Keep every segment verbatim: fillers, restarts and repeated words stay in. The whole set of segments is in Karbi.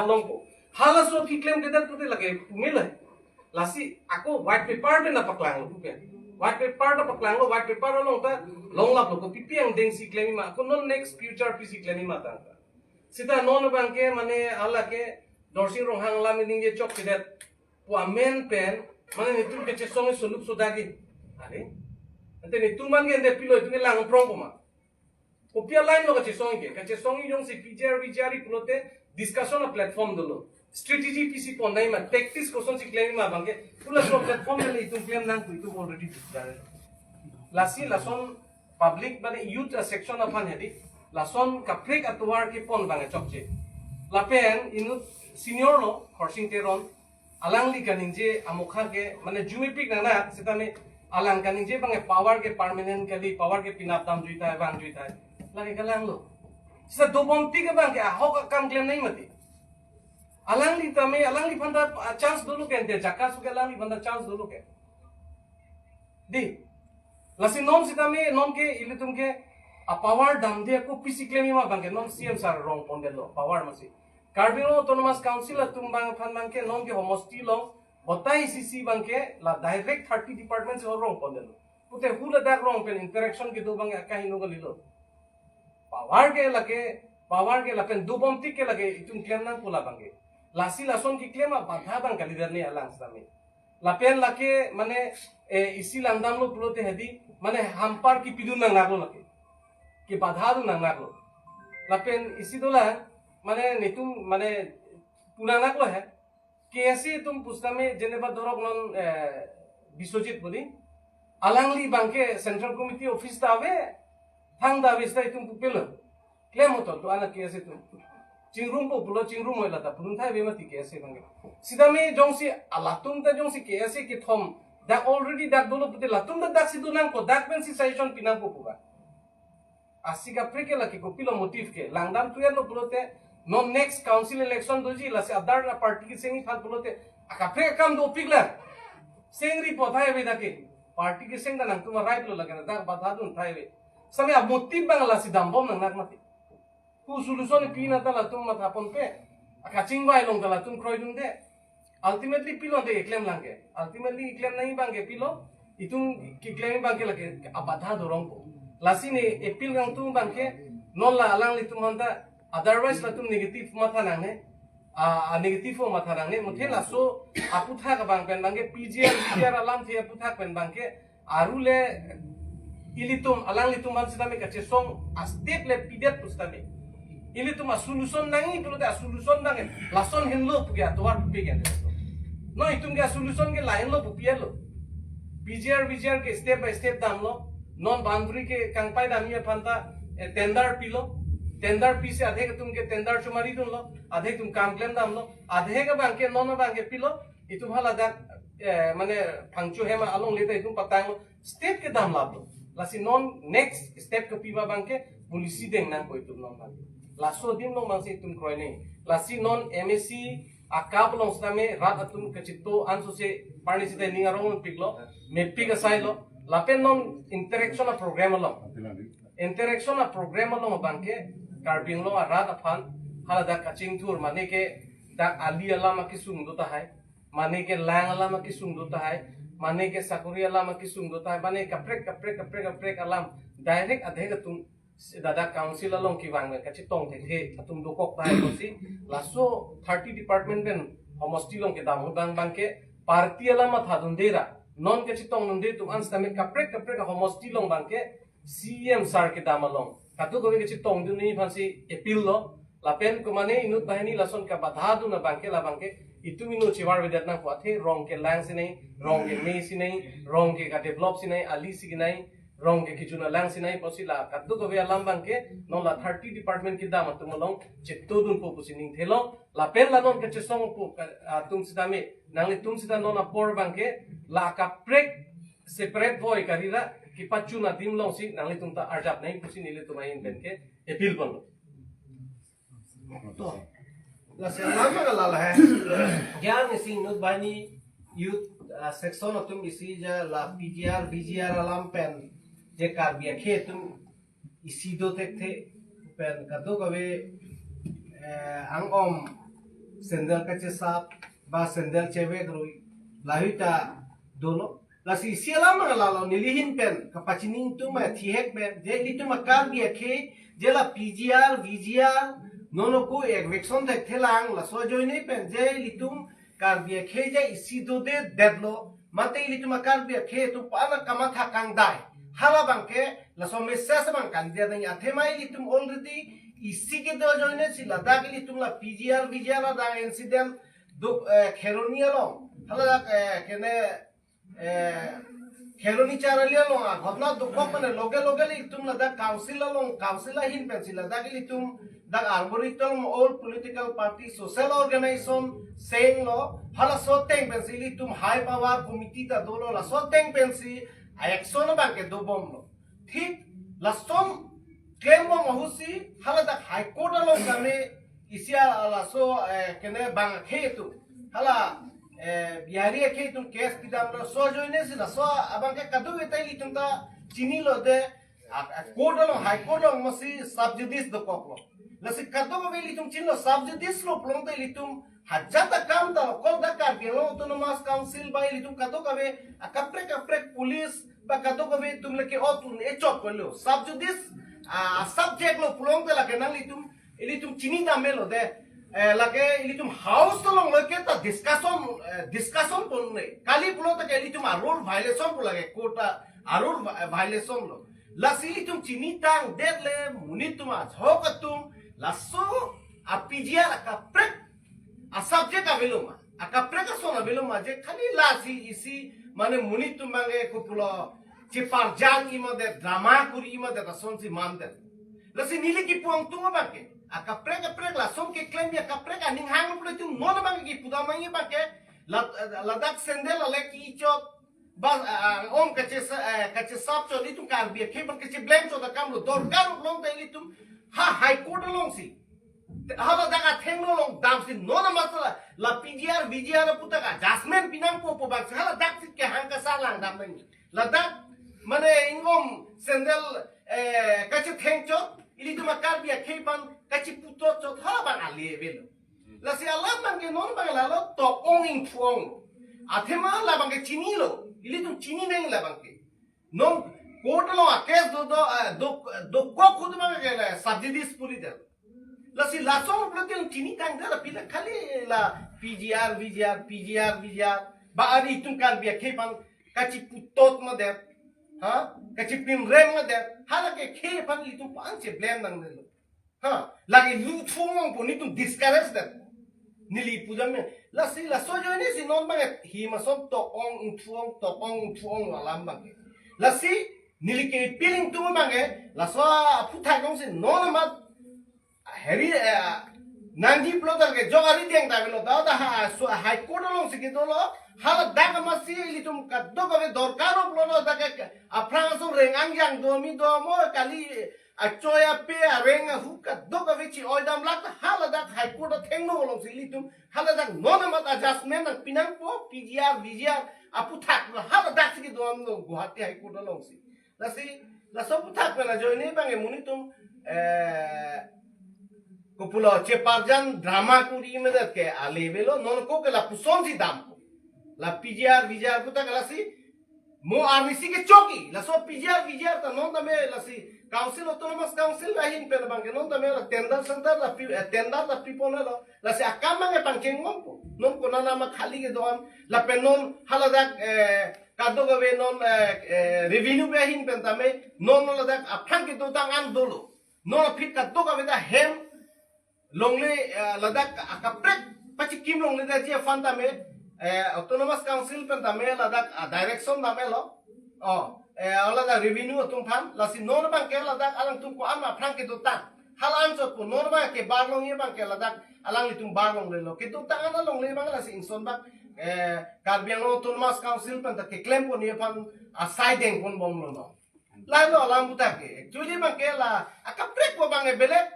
longpo. Halaso keklem kedet pute lake mila. Lasi ako white paper pen napaklanglo pu pen. White paper napaklanglo, white paper along ta longlaplo, kopi pi angdeng si klemji ma, ako non next future pisi klemji ma tangka. Sita non abangke mane hala ke Dorsing Ronghang alam ningje chok kedet pu amen pen, mane netum kechesong soluk sodagi. Are? Ante netum man ke ante pilo itum ke lang prong koma. Kopi alam lo kachesong ke, kachesong jongsi P G R, V G R pulote discussion a-platform dolo. Strategy pisi ponnangji ma, tactics kosonsi klemji ma abangke, halaso platform le itum klem nangpo, itum already discuss. Lasi lason public mane youth a-section aphan hedi, lason kaprek atovar kepon abang chokche. Lapen inut senior lo, Khorsing Teron, alangli kaningje amokha ke, mane jumepik nang na, sitame alang kaningje abang power ke permanent kali, power ke penap damjui tahai, vangjui tahai. Lake kalanglo. Sita dobomtik abangke ahok akam klemnangji mati. Alangli tame, alangliphan ta, ah, chance dolo ke, ante jaka su ke alangliphan ta chance dolo ke. Di. Lasi non sitame, non ke, ilitum ke, a-power damde ako pisi klemji ma abangke, non C M sir rong pondetlo, power masi. Karbi Anglong Autonomous Council atum abang aphan abangke, non ke homosti along, batai isi isi abangke, la direct thirty department si rong pondetlo. Pute hula dak rong pen interaction kedo abangke akahingno kalilo. Power ke lake, power ke lapen dobomtik ke lake itum klem nangpo labangke. Lasi lason keklem abadha abang kalidet ne alang sitame. Lapen lake mane, eh, isi langdamlo pulote hedi, mane hampar kepidun nangnaklo lake. Kebadha dun nangnaklo. Lapen isi dolang, mane netum, mane pu nangnaklo he. K S A atum pusitame jeneba dorok non, eh, Biswajit bodi. Alangli abangke Central Committee office ta ave, thang ta ave sita itum pupelo. Klem hoton to ana K S A atum. Chingrumpo pulo chingrum oi lata pudun thai ave mati K S A abangke. Sitame jongsi alatum ta jongsi K S A kethom dak already dak dolo pute latum ta dak si do nangpo, dak pensi suggestion pi nangpo pu ba. Asi kaprek ke lake kopilo motive ke. Langdam tuyan lo pulote, non next council election doji lasi adar na party kesengji aphan pulote, akaprek akam dopik la. Sengri po thai ave dak ke. Party keseng ta nangtum a-right lo lake na dak badha dun thai ave. Sitame a-motive abang lasi dambom nangnak mati. Pu solution pi na ta latum matha ponpe. Akachingvai along ta latum kroidunde. Ultimately pilo de klemlang ke. Ultimately klemnangji abangke pilo. Itum keklem abangke lake abadha dorong ko. Lasi ne appeal kangtung abangke non la alanglitum aphan ta, otherwise latum negative matha nangne. A, a negative matha nangne. Muthe laso aputhak abang pen abangke P G R, V G R alamthe aputhak pen abangke arule ilitum, alanglitum aphan sitame kachesong a-step le pidet pusitame. Ilitum a-solution nangji pulote a-solution abang lason henlo puke atovar pupe ke. No itum ke a-solution ke lahenlo pupe lo. P G R, V G R ke step by step damlo. Non boundary ke kangpai damji aphan ta, eh, tender pilo. Tender pisi adhek atum ke tender chomari dunlo. Adhek atum kam klem damlo. Adhek abangke non abangke pilo. Itum hala dak, eh, mane Phangcho hem along le ta itum patang step kedam lap lo. Lasi non next step kepi ma abangke policy deng nangpo itum non abangke. Laso adim along abangsi itum kroi ne. Lasi non M A C akap along sitame rat atum kachito ansose parni sita ning arong piklo, mepik asai lo. Lapen non interaction a-program along. Interaction a-program along abangke Karbi Anglong arat aphan hala dak kachingthur mane ke dak ali alam akesung do tahai, mane ke lang alam akesung do tahai, mane ke sakori alam akesung do tahai, mane kaprek kaprek kaprek kaprek alam direct adhek atum si dak dak council along kevang kachetong thekthe atum dokok tahai pusi laso thirty department pen homosti along kedam ahut abang abangke party alam matha dunde ra non kachetong dunde atum an sitame kaprek kaprek homosti along abangke C M sir kedam along kadokave kachetong dunji aphansi appeal lo. Lapen komane inut banghini lason kabadha dun abangke labangke itum inut chevar vedet nangpo athe rong kelang sinai, rong keme sinai, rong ke kadevelop sinai, ali si kenai, rong ke kejun alang sinai pusi la kadokave alam abangke non la thirty department kedam atum along cheto dunpo pusi ningthelo. Lapen la non kachesongpo ka, atum sitame nanglitum sita non apor abangke la kaprek separate voi karira kepachun adim alongsi nanglitum ta arjap nai pusi nelitum ahin penke appeal ponlo. To. Lasi alam ka la lahai. Jang isi inut banghini youth, ah, section atum isi ja la P G R, V G R alam pen je Karbi akhei atum isi do thekthe pen kadokave, eh, angom sandal kachesap, ba sandal chevek rui, lahei ta dolo. Lasi isi alam lalo neli ahin pen kapachini atum athihek pen, je ilitum Karbi akhei, je la P G R, V G R, non ako eviction thekthelang, laso ajoine pen, je ilitum Karbi akhei je isi dodedetlo, mate ilitum Karbi akhei atum pen kamatha kangdai. Hala abangke, laso message abang kalidet nang athema ilitum already isi kedo ajoine si ladak ilitum la P G R, V G R ladak incident do, eh, Kheroni along. Hala dak, eh, kene, eh, Kheroni Charali along, ah, ghotona dokok mane loge loge ilitum ladak council along, council ahin pensi ladak ilitum dak Arboretum all political party social organization seng lo, halaso ateng pensi ilitum high power committee ta dolo, laso ateng pensi action abangke dobomlo. Thik lason klembom ahutsi, hala dak High Court along kami isi a laso, eh, kene bang akhei atum, hala, eh, Bihari akhei atum case pidamlo, laso ajoine si laso abangke kadokave ta ilitum ta chinilo de, a, a court along, High Court along masi sub judice dokoklo. Lasi kadokave ilitum chinilo sub judice lo pulote ilitum hajat akam ta lo, kol dak Karbi Anglong Autonomous Council ba ilitum kadokave akaprek kaprek police ba kadokave atum lake otun echok lo. Sub judice, ah, subject lo pulote lake nanglitum, ilitum chini damlo de. Eh, lake ilitum house along lake ta discussion, eh, discussion pon ne. Kali pulote ke ilitum a rule violation pu lake court a rule vi-, violation lo. Lasi ilitum chini tangdetle monit atum ajahak atum laso a P G R akaprek a subject avelo ma, akaprek ason avelo ma, je khali lasi isi mane monit atum abangke kopulo cheparjan imodet, drama kuri imodet asonsi mandet. Lasi neli kipu angtung abangke akaprek kaprek lason keklem ya kaprek aning hang pulote ilitum non abangke kipu damnang abangke la, ladak sandal ale kichot ba, ah, ah, om kache sa, eh, kachesap chot ilitum Karbi akhei pen kacheblem chot akam lo, dorkar pulote ilitum ha High Court alongsi, hala dak athengno along damsi non amat la, la P G R, V G R aputhak adjustment pinangpo pu abangsi hala daksi kehang kasar lang damnang. Ladak mane ingom sandal, eh, kachetheng chot, ilitum a Karbi akhei pen kacheputot chot, hala abang ale avelo. Lasi alam abangke non abang lalo tok-ong ingthu-ong. Athema labangke chinilo, ilitum chininang labangke. Non court along a case do do, eh, do, dokok ahut abangke la sub judice puri det. Lasi lason pulote chini tangdet, la pila khali la P G R, V G R, P G R, V G R. Ba ari itum Karbi akhei pen kacheputot madet. Ha? Kachepinrem madet. Hala ke khei pen ilitum pen cheblem nangnelo. Ha, lake lu thumong po, netum discourage det. Neli pu damnang. Lasi laso ajoine si non abangke hima som tok-ong ingthu-ong, tok-ong ingthu-ong alam abangke. Lasi neli ke appeal ingtung abangke, laso aputhak alongsi non amat heri, eh, nangji pulote ke jok ari deng ta avelo, da da ha, so High Court alongsi kedolo, hala dak amatsi ilitum kadokave dorkar lo pulo dak ke aphrang ason reng angjang do mi do mo kali, achoi ape areng ahu kadokave chi-oi damlak ta hala dak High Court athengno alongsi ilitum hala dak non amat adjustment nangpinangpo, P G R, V G R aputhak hala daksi kedo damnang Guwahati High Court alongsi. Lasi laso aputhak pen ajoine abangke monit atum, eh, kopulo cheparjan drama kuri medet ke ale avelo, non ako ke lapusonsi dampo. La P G R, V G R aputhak lasi mo arnisi kechoki, laso P G R, V G R ta non tame lasi Council, Autonomous Council ahin pen abangke non tame la tender center ta pi, eh, tender ta piponlo. Lasi akam abangke pangcheng bompo. Non konat nama khali kedo-an, lapen non hala dak, eh, kadokave non, eh, eh, revenue ahin pen tame non ladak aphrang kedotang an dolo. Non aphi kadokave ta hem longle, eh, ladak akaprek pachikim longledetji aphan tame, eh, Autonomous Council pen tame ladak, ah, direction damlo. Oh, eh, ladak revenue atum aphan, lasi non abangke ladak alangtum ko-an aphrang kedotang. Hala anchot ko non abangke bar longji abangke ladak alanglitum bar longlelo. Kedotang an longle abang lasi ingson abang, eh, Karbi Anglong Autonomous Council pen ta keklem ponji aphan asai dengponbomlo non. Lahelo alam aputhak ke. Actually abangke la akaprek ko abangke belek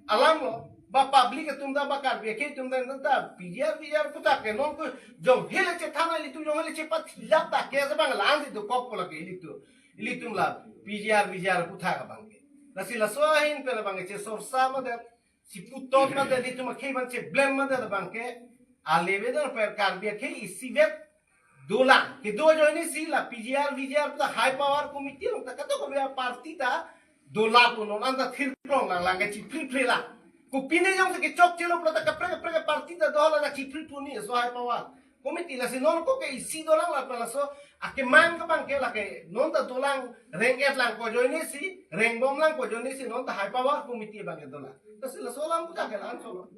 alam lo, ba public atum ta, ba Karbi akhei atum ta, ta P G R, V G R aputhak ke non ko jong hele chethan, ilitum jong hele chepathilap ta ke sa abang lang si dokok pu lake ilitum. Ilitum la P G R, V G R aputhak abangke. Lasi laso ahin pen abangke chesorsa madet. chiputot mate, ilitum akhei abang cheblem mate labang ke, aleve dan per Karbi akhei isivet dolang. Kedo ajoine si la P G R, V G R ta high power committee along ta kadokave aparty ta dolang pu non anta thirplong lang, lang ke chiphri phri lang. Kopine jongsi kechokchelo pulo ta kaprek kaprek aparty ta dolang, ta chiphri phri ni laso high power committee. Lasi non ko ke isi dolang la pala so akemang ke abang ke lake non ta dolang, reng-et lang ko ajoine si, rengbom lang ko ajoine si non ta high power committee abang ke dolang. Lasi laso alam pu ta ke lang solo.